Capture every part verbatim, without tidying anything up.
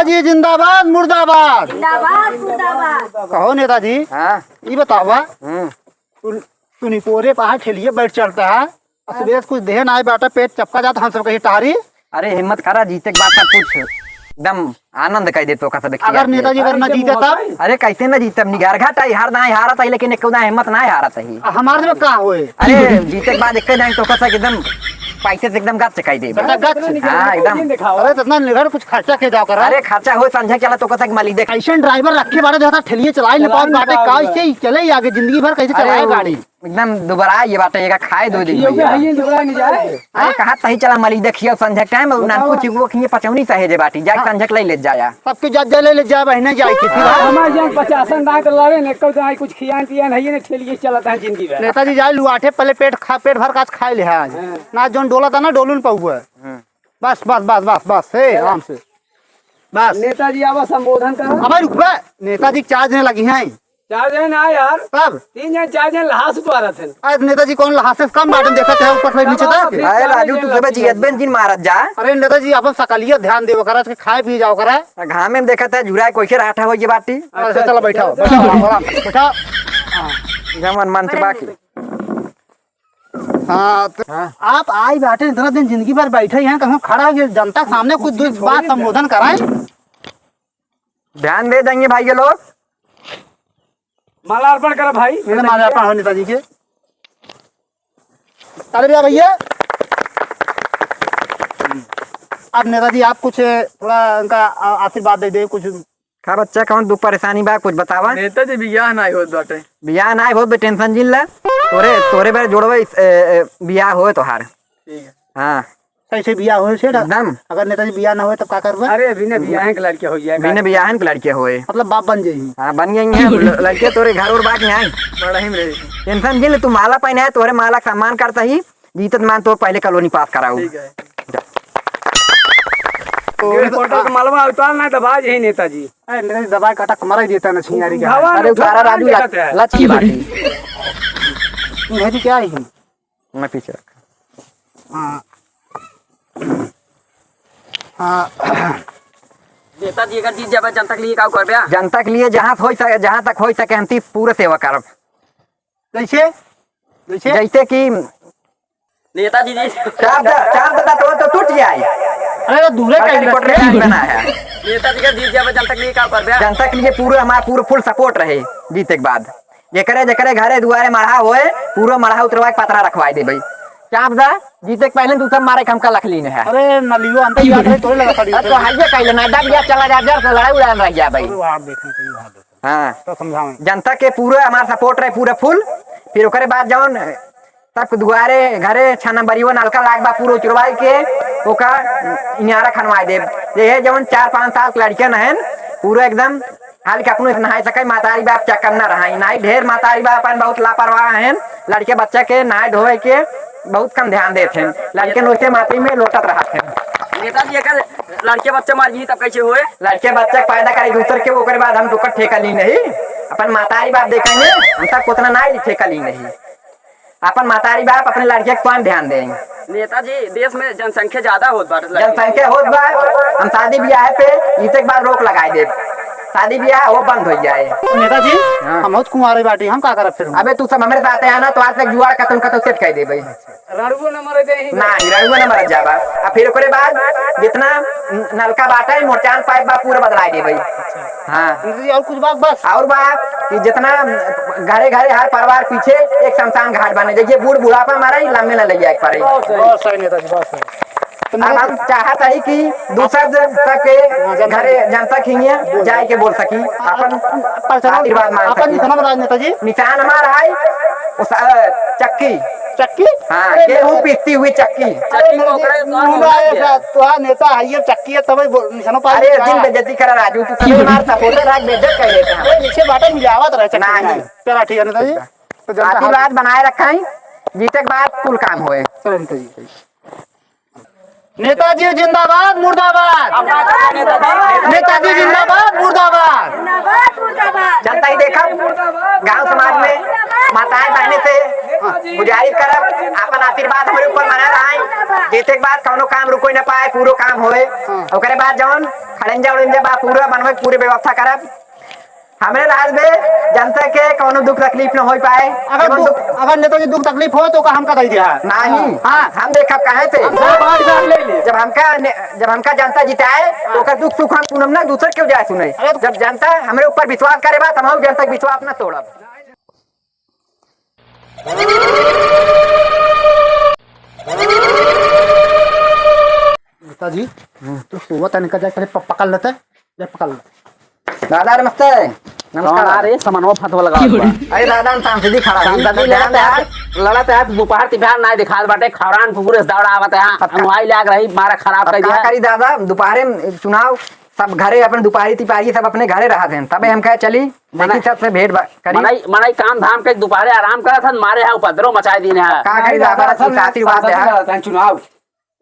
जी जिंदाबाद, मुर्दाबाद। जिंदाबाद, मुर्दाबाद। कहो नेताजी, हाँ। ई बतावा, हम्म। तू, तू निपोरे पहाड़ ठेलिए बैठ चलता है, और सुबह से कुछ देह ना आए बाटा, पेट चपका जाता, हम सब कही टहरी। अरे हिम्मत करा, जीते के बाद सब कुछ एकदम आनंद कह दे तो का सब अगर नेताजी अगर ना जीते तब? अरे कैसे ना जीतब, निगार घाटा हार ना हारत है, लेकिन एक हिम्मत ना हारत है। हमारे में का होए? अरे जीते के बाद एक जाए तो का सब एकदम पैसे से एकदम गच चकाई दे। गच? हाँ, एकदम। अरे, तो इतना निगर कुछ खर्चा के जाओ करा। अरे, खर्चा हो, संझा चला तो कतक मली देख। ऐसन ड्राइवर रखे बाटे, जो ठेलिए चलाए न पाओ, बाटे का, ऐसे ही चले ही आगे, जिंदगी भर कैसे अरे, चलाए गाड़ी? एकदम दुबरा ये बाटे, एका खाए दो दिन ये भैया। है, ये दुबरा नहीं जाए। अरे, कहा तही चला मली देखियो, संझा टाइम, ना बताओ। कुछ वो खिए पचौनी सहेजे बाटी, जाए हाँ। संझा के ले ले जाया। सबके जा, जा ले, ले जा, बहिने जाए के, फिर हाँ, हमारे यहाँ पचासन दांत लड़े ने, कल तो आई कुछ खियान पियान है, ये ने ठेलिए चलता है जिंदगी भर। नेताजी जाए लुआठे, पहले पेट खा, पेट भर काज खाए ले आज। हाँ। ना जोन डोला था ना, डोलू न पाऊगा। हम्म। बस, बस, बस, बस, बस, हे, आराम से। बस। नेताजी आवा, संबोधन करा। अबे रुक बे, नेताजी के चार जने लगी हैं। चार जने ना यार। तब? तीन जने, चार जने लहास उतारत हैं। अरे नेताजी कौन लहास से कम बाटन देखत है ऊपर से नीचे तक? अरे राजू, तू सबे जियत बेन जिन मारत जा। अरे नेताजी, अपन सकलिया ध्यान देवा करा, खाए पी जावा करा। घामे में देखत है, झुराए कोई से राठा हो ये बाटी। अच्छा, चलो बैठाओ, बैठाओ, आराम से, बैठाओ। हाँ। जमन मन से बाकी। हाँ, तो हाँ। आप आई बाटे इतना दिन जिंदगी भर बैठे हैं, कहूँ खड़ा होके जनता के सामने कुछ दो बात संबोधन कराएं। ध्यान दे देंगे भाई ये लोग। माला अर्पण करो भाई। मेरे माला अर्पण हो नेताजी के। अरे भैया, भैया। अब नेताजी आप कुछ थोड़ा उनका आ-, आशीर्वाद दे दे कुछ। का बच्चा, कौन दुख परेशानी बा, कुछ बतावा। नेताजी, बियाह नाई होत बाटे। बियाह नाई होत बे, टेंशन जिन ला। तोरे, तोरे बेर जोड़वे, ए, ए, बियाह होए तोहार। ठीक है। हाँ। कैसे बियाह होए से? एकदम। अगर नेताजी बियाह ना होए तब का करबे? अरे अभी ने बियाह के लड़के हो जाए। अभी ने बियाह के लड़के होए। मतलब बाप बन जाई। हाँ, बन गई हैं। ल-, लड़के तोरे घर और बाकी हैं। बड़ा ही में रहे। टेंशन जिन ले, तू माला पहने है, तोरे माला का सम्मान करता ही। जीतत मान तो पहले कॉलोनी पास कराऊ। ठीक है। जा। तो गेट कोटर के मलबा उतार ना दबा जे नेताजी। अरे नेताजी दबाए काटा कमरा ही देता ना छिनारी का। अरे उतारा राजू, लच की बात है। नेताजी क्या है? मैं पीछे रख। हाँ। हाँ। नेताजी अगर जीत जाबे जनता के लिए का करबे? जनता के लिए जहाँ से होई सके, जहाँ तक होई सके हम ती पूरा सेवा करब। जैसे? जैसे? जैसे कि नेताजी जी। चाप दा, चाप दा तो, तो टूट जाए। अरे वो दूरे का रिपोर्टर बना है। नेताजी का जीत जाबे जनता के लिए का करबे? जनता के लिए पूरा हमारा पूरा फुल सपोर्ट रहे जीते के बाद। जेकरे, जेकरे घरे दुआरे मढ़ा होए, पूरा मढ़ा उतरवा के पतरा रखवाए देबे। चाप दा, जीते के पहले तू सब मारे के हमका लख लीन है। अरे नलियो अंदर ही आके तोरे लगा खड़ी अरे तो होते। हाइये कइले ना, दब गया चला जा, जर से लड़ाई उड़ान रह गया भाई। अरे वहाँ देखना चाहिए, वहाँ देखना। हाँ। तो समझाओ। जनता के पूरा हमार सपोर्ट रहे, पूरा फुल। फिर ओकरे बाद जौन तब दुआरे घरे छह नंबरी वो नलका लाग बा पूरा उचरवाई के ओका इनारा खनवाए देब। ये जौन चार पाँच साल के लड़कन हन, पूरा एकदम हाल के अपने नहाए सके, मातारी बाप चक्कर न रहाई। नाई ढेर मातारी बाप हन, बहुत लापरवाह हन, लड़के बच्चा के नहाए धोए के बहुत कम ध्यान देत हन। लड़के नोचे माटी में लोटत रहत हन। नेताजी अगर लड़के बच्चा मर गई तब कैसे होए? लड़के बच्चा के पैदा करे दूसर के, ओकरे बाद हम तो ओकर ठेका ली नहीं, अपन मातारी बाप देखेंगे, हम सब उतना नाई ठेका ली नहीं। अपन मातारी बाप अपने लड़के के कौन ध्यान देंगे? नेताजी, देश में जनसंख्या ज्यादा होत बाटे, लड़के जनसंख्या होत बा, हम शादी ब्याह पे इसे एक बार रोक लगाए दे, शादी ब्याह वो बंद हो जाए। नेताजी, हाँ। हम बहुत कुंवारे बाटी, हम का करब फिर? अबे तू सब हमरे साथ है ना, तो आज तक जुआड़ कतन कतन सेट कर दे भाई। रड़ुओ न मरे दे ही। ना, रड़ुओ न मर जाबा। आ फिर ओकरे बाद जितना नलका बाटे, मोरचान पाइप बा, पूरा बदलाए दे भाई। हाँ। नेताजी, और कुछ बात बस? और बात कि जितना घरे घरे हर परिवार पीछे एक शमशान घाट बने, देखिए बूढ़ बुढ़ापा मारे, लम्बे न ले जाए के पड़े। बहुत सही। बहुत सही नेताजी, बहुत सही। तो अब हम चाहत है कि दूसर तक के हाँ, जनता घरे जनता खिंगे जाए के बोल सकी, अपन पहचान, आशीर्वाद मांग अपन सकी। निशाना बता नेताजी। निशान हमारा है उस, अ, चक्की। चक्की? हाँ, अरे गेहूं नेता पीसती हुई चक्की। अरे नेताजी, मुंह में आए सा, तो हाँ, नेता है, ये चक्की है, तब बोल, निशाना पास अरे, नहीं जिन कहा। बेइज्जती करा राजू, तू कभी हमार सपोर्टर है, बेइज्जत कर देते हैं। अरे, नीचे बाटा मिलावत रहे चक्की नहीं। में। चला, ठीक है नेताजी। तो जनता आशीर्वाद बनाए रखें, जीते के बाद कुल काम होए। चलो नेताजी। नेताजी जिंदाबाद, मुर्दाबाद। नेताजी जिंदाबाद, मुर्दाबाद। जिंदाबाद, मुर्दाबाद। जनता ही देखब, गांव समाज में माताएं बहनें से गुजारिश करब, आपन आशीर्वाद हमरे ऊपर बना रहा है। जीते के बाद कौनो काम रुको न पाए, पूरो काम होए। ओकरे बाद जौन खड़ंजा उड़ंजा बा, पूरा बनवे, पूरी व्यवस्था करब। हमरे राज में जनता के कौनो दुख तकलीफ न हो पाए। अगर जवन दुख, दुख अगर नेताजी दुख तकलीफ हो तो का हमका दे दिया? नहीं। हाँ। हम देखब काहे से? हम सब बांट बांट ले ले। जब हमका ने-, जब हमका जनता जिताए तो ओकर दुख सुख हम सुनब ना, दूसर क्यों जाए सुने? अरे तो जब जनता हमरे ऊपर विश्वास करे बा, तो हम जनता के विश्वास ना तोड़ब। नेताजी, तू सोवत है, निकल जाए, पहले प-, पकड़ लेते, ले पकड़ ले। दादा नमस्ते। नमस्कार। कौन आ रे, समनवा फतवा लगा हुआ। अरे दादा, हम सांसदी खड़ा है। सांसदी लड़त है, लड़त है, दोपहर तिपहर ना दिखात बाटे, खौरान कुकुर से दौड़ा आवत है, हाँ, फटका। हम आई लाग रही, मारा खराब अब कर का दिया। करी दादा, दोपहरे में चुनाव, सब घरे अपन दुपारी तिपारी सब अपने घरे रहत हैं, तबे हम कहे चली, मना-, देखी सबसे भेंट बा-, करी। मनई, मनई काम धाम के दुपहरे आराम करत हन, मारे है उपद्रव मचाए दीन है। का करी दादा, दादा, सब आशीर्वाद दे। चुनाव।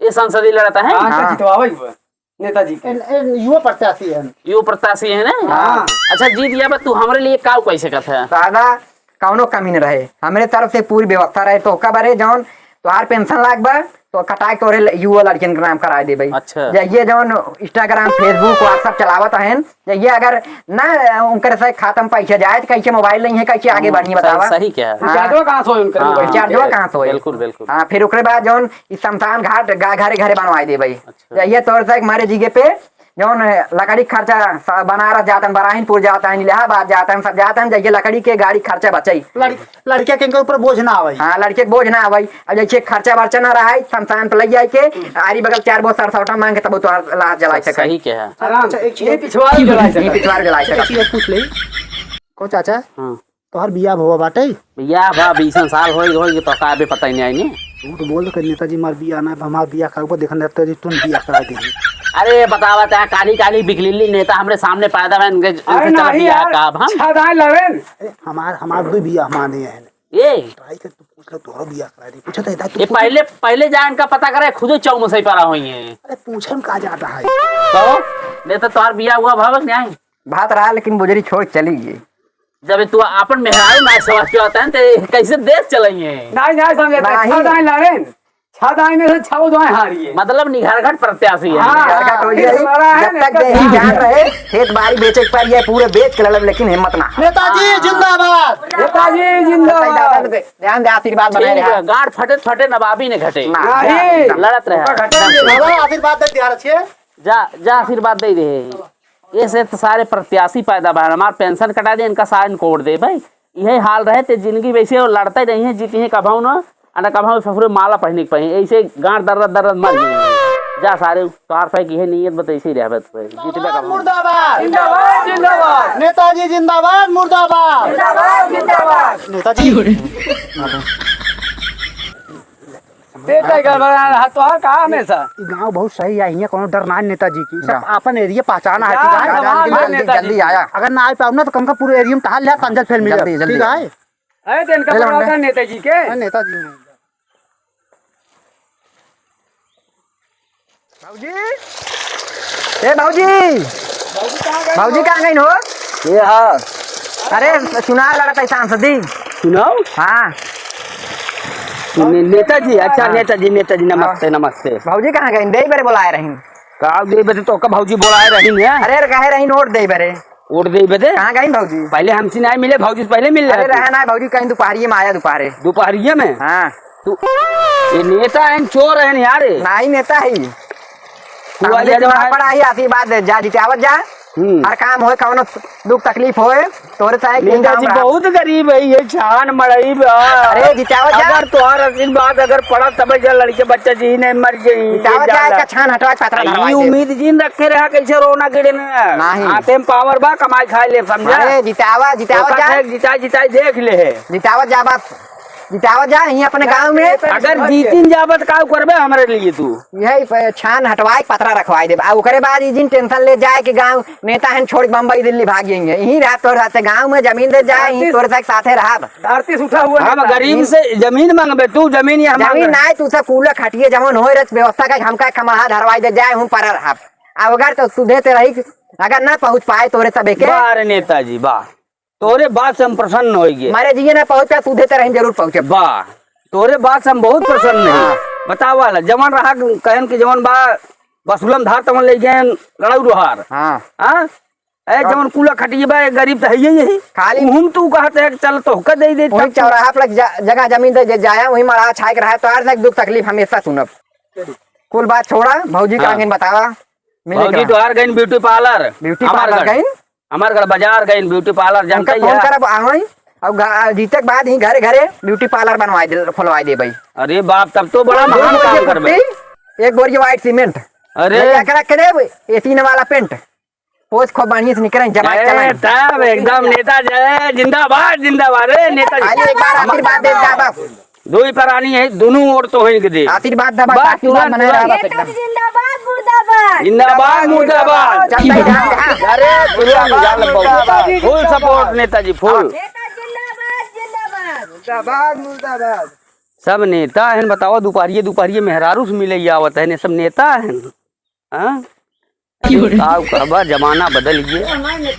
ये संसदीय लड़त है? हाँ, हाँ। जितवावे ही बा, नेताजी के। ए, ए, युवा प्रत्याशी है। युवा प्रत्याशी है ना? हाँ। अच्छा, जीत गया बा, तू हमरे लिए काउ कैसे करत है? दादा, कौनो कमी न रहे, हमरे तरफ से पूरी व्यवस्था रहे। तो का बारे जौन तोहार पेंशन लाग बा, तो कटाए के तोरे ल-, युवा लड़कियन के नाम कराए देबे। अच्छा। जइये जौन Instagram, Facebook, WhatsApp चलावत हन, जइये अगर ना उनकर से खाता में पैसा जाए, तो कैसे मोबाइल नहीं है, कैसे आगे हम्म, बढ़ी, सही, बतावा? सही कहा। हाँ। रिचार्जवा कहाँ से होई उनकर हाँ, मोबाइल? रिचार्जवा कहाँ से होई? बिल्कुल, बिल्कुल। हाँ, फिर ओकरे बाद जौन ई शमशान घाट गा-, घरे घरे बनवाए देबे। अच्छा। जइये तोरे से हमारे जीगे पे जौन लकड़ी खर्चा स-, बनारस जातन, बराहिनपुर जातन, इलाहाबाद जातन, सब जातन, जइसे लकड़ी के गाड़ी खर्चा बचई। लड़-, लड़के के इनके ऊपर बोझ ना आवई। हाँ, लड़के के बोझ ना आवई। अब जइसे खर्चा बर्चा ना रहई, शमशान पे लइ जाए के, आरी बगल चार बोझ सरसौटा मांग के तब तो लाश जलाई सही सकई। कहा। आराम से, अच्छा, एक चीज, ये पिछवाड़ जलाई सकई। ये पिछवाड़ जलाई सकई। एक चीज पूछ ले। को चाचा? हाँ। तोहर बियाह भवा बाटे? बियाह बा, बीसन साल होई, होई, तो का अभी पता ही नहीं आई नी। झूठ बोल के नेताजी, मार बियाह ना, हमार बियाह करबो, देखन नेताजी, तुम बियाह करा दे। अरे, बतावा ता, काली, काली बिकलिली नेता हमरे सामने पैदा भए, इनके, अरे इनसे चला नहीं बियाह यार, का अब हम? छदाए लड़ेन। अरे, हमार, हमार दो बियाह माने हैं। ये? ट्राई कर, तू पूछ ले, तोहरो बियाह करा दे। पूछो तो, तू ये पूछ। पहले, पहले जा इनका पता करे, खुदे चौमुसई परा होई हैं। अरे, पूछे में का जाता है? तो, नेता तोहार बियाह हुआ भावक नहीं आई? बात रहा, लेकिन बुजरी छोड़ चली गई। जब तू आपन मेहरारू ना समझ के होता है, तो कैसे देश चलाइए? नहीं, नहीं समझे, नहीं। छह दाएं लड़ेन, छह दाएं में से छह दाएं हारिए। मतलब निघरघट प्रत्याशी है। हाँ, निघरघट हो गया। लड़ा है जब ना, तक इसका यही ध्यान जान रहे, खेत बाड़ी बेचे के पड़ी है, पूरे बेच के लड़ब, लेकिन हिम्मत ना। नेताजी हाँ। जिंदाबाद। नेताजी जिंदाबाद। ध्यान दे, आशीर्वाद बनाए ठीक रहा। है, गांड फटे फटे, नवाबी ने घटे। ना। नहीं। लड़त रहे। घटेंगे। बाबा, आशीर्वाद दे दिया रखिए। जा, जा, आशीर्वाद दे दे। ये से तो सारे प्रत्याशी पैदा भा, हमार पेंशन कटा दे, इनका सारे कोड दे भाई। यही हाल रहे ते जिंदगी वैसे वो लड़ते रही हैं, जीती हैं कभाऊ ना, अना कभाऊ ससुरे माला पहने के पही, ऐसे गांड दर्द दर्द मर गई। जा सारे तोहार साहब की है नीयत बत ऐसे ही रह बत जीतबे कभाऊ। मुर्दाबाद। जिंदाबाद, जिंदाबाद। नेताजी जिंदाबाद, मुर्दाबाद। जिंदाबाद, जिंदाबाद। नेताजी। पेट ही गड़बड़ा रहा तोहार का हमेशा। ई गाँव बहुत सही है, हियाँ कोनो डर ना है नेताजी की। सब जा। आपन एरिया पहचाना है, जा, ठीक है? जा, जा, जा, जल्दी, नेताजी। जल्दी आया। अगर ना आ पाओ ना तो कम का पूरे एरिया में तहार लिया, तंजल फेल मिल जल्दी, जाए। जल्दी ठीक आया। है? अरे तो इनका ले लो, पकड़ाता नेताजी के। हाँ, नेताजी ने। भौजी, ए भौजी, भौजी कहाँ गई हो? ये हाँ। अरे चुनाव लड़त है सांसदी। चुनाव? हाँ। ने-, नेताजी, अच्छा हाँ। नेताजी, नेताजी, नमस्ते, हाँ। नमस्ते। भौजी कहाँ गई? देई बरे बोलाए रही। का देई बरे तो का भौजी बोलाए रही है? अरे कहे रही वोट देई बरे। वोट देई बरे? कहाँ गई भौजी? पहले हमसे नहीं मिले, भौजी से पहले मिल अरे रहे। रहे ना भौजी, कहीं दोपहरिये में आया, दोपहरे। दोपहरिये में? हाँ। तू, ये नेता है, चोर है यार। नहीं नेता है। तू आ सामने जा, चुनाव जा। पड़ा ही, आशीर्वाद दे, जा जितावत जा। हम्म। हर काम होए, कौनो दुख तकलीफ होए, तोरे चाहे कहीं नेताजी गाँव बहुत गरीब है, ये छान मड़ई बा। अरे जितावत जा। अगर तोहार आशीर्वाद अगर पड़ा तब जा लड़के बच्चा जी नहीं मर जाई। जितावत जा, जा, का छान हटवा के पतरा धरवा ये दे। उम्मीद जिन रखे रहा कैसे रोना गिरे ना। नहीं। हाथे में पावर बा, कमाई खाए ले, समझा? अरे जितावा, जितावत ओका जा। से जिताई, जिताई देख ले है। जितावत जा बस। जितावा जा, यहीं अपने गाँव में। अगर जीतिन जाबत, का करबे हमरे लिए तू? यही पे छान हटवाए, पतरा रखवाए देब। आ ओकरे बाद ई जिन tension ले जाए कि गाँव नेता हन छोड़ के बम्बई दिल्ली भाग जाएंगे। यहीं रह तोर साथे गाँव में जमीन दे जाए, यहीं तोर साथ साथे रहब। धरती से उठा हुआ हम नेता। गरीब से जमीन मांगबे, तू जमीन ये हम जमीन मांग नाय, तू सब कूला खटिए जवन होए रच व्यवस्था का हमका कमहा धरवाई दे जाए, हम पर रहब। आ अगर तो सुधे ते रही, अगर ना पहुँच पाए तोरे सबे के। वाह रे नेताजी, वाह। तोरे बात से हम प्रसन्न होइगे। मारे जिए ना पहुँच पाए, सुधे ते रही जरूर पहुँचे। वाह, तोरे बात से हम बहुत प्रसन्न हैं। हाँ। बतावा ला, जवन रहा कहन के जवन बा, बसुलम धार तवन ले गए, लड़ाऊ रोहार। हाँ। हाँ? ए, हाँ। जवन कूला खटिए बा, ए, गरीब त है यही। खाली उहुम तू कहत है कि चल तोहका दे दे, वही तब तू चौराहा पर ज-, जगह जमीन दे, जे जाया, वही मरा छाए के रहा, तोहार से दुख तकलीफ हमेशा सुनब। कुल बात छोड़ा, भौजी का हाँ। आगे बतावा। मिले भौजी का? तोहार गइन beauty parlour। Beauty parlour अमरगढ़। गइन? अमरगढ़ बाजार गइन beauty parlour, जानते उनका ही phone है। करब, आवई। और गा-, जीते के बाद ही घरे घरे beauty parlour बनवाए दे, खोलवाए दे भाई। अरे बाप, तब तो बड़ा दो महान बोरिया काम करबे। पुट्टी, एक बोरिया white cement। अरे। भैया करा के देब, एसीन वाला paint। पोज खूब बढ़िया से निकरे, जमाई ए, चलाएं। तब एकदम नेता जय, जिंदाबाद, जिंदाबाद, रे नेता जी। खाली एक बार हम आशीर्वाद दे दा बस। दो ही प्राणी है, दोनों ओर तो होइके दे। आशीर्वाद दा बस, बस, आशीर्वाद तुरंत, बनाए रहा तुरंत। बस एकदम। नेता जिंदाबाद, मुर्दाबाद। जिंदाबाद, मुर्दाबाद। चल, भाई, ध्यान दे, हाँ। अरे, तुरंत, जिंदाबाद, जान मुर्दाबाद। Full support नेताजी, full। नेता जिंदाबाद, जिंदाबाद। मुर्दाबाद, मुर्दाबाद। सब नेता हैं, बतावा, दुपहरिये, दुपहरिये मेहरारू से मिले आवत हैं, सब नेता हैं। हाँ? क्यों रे? का कहबा, जमाना बदल गया।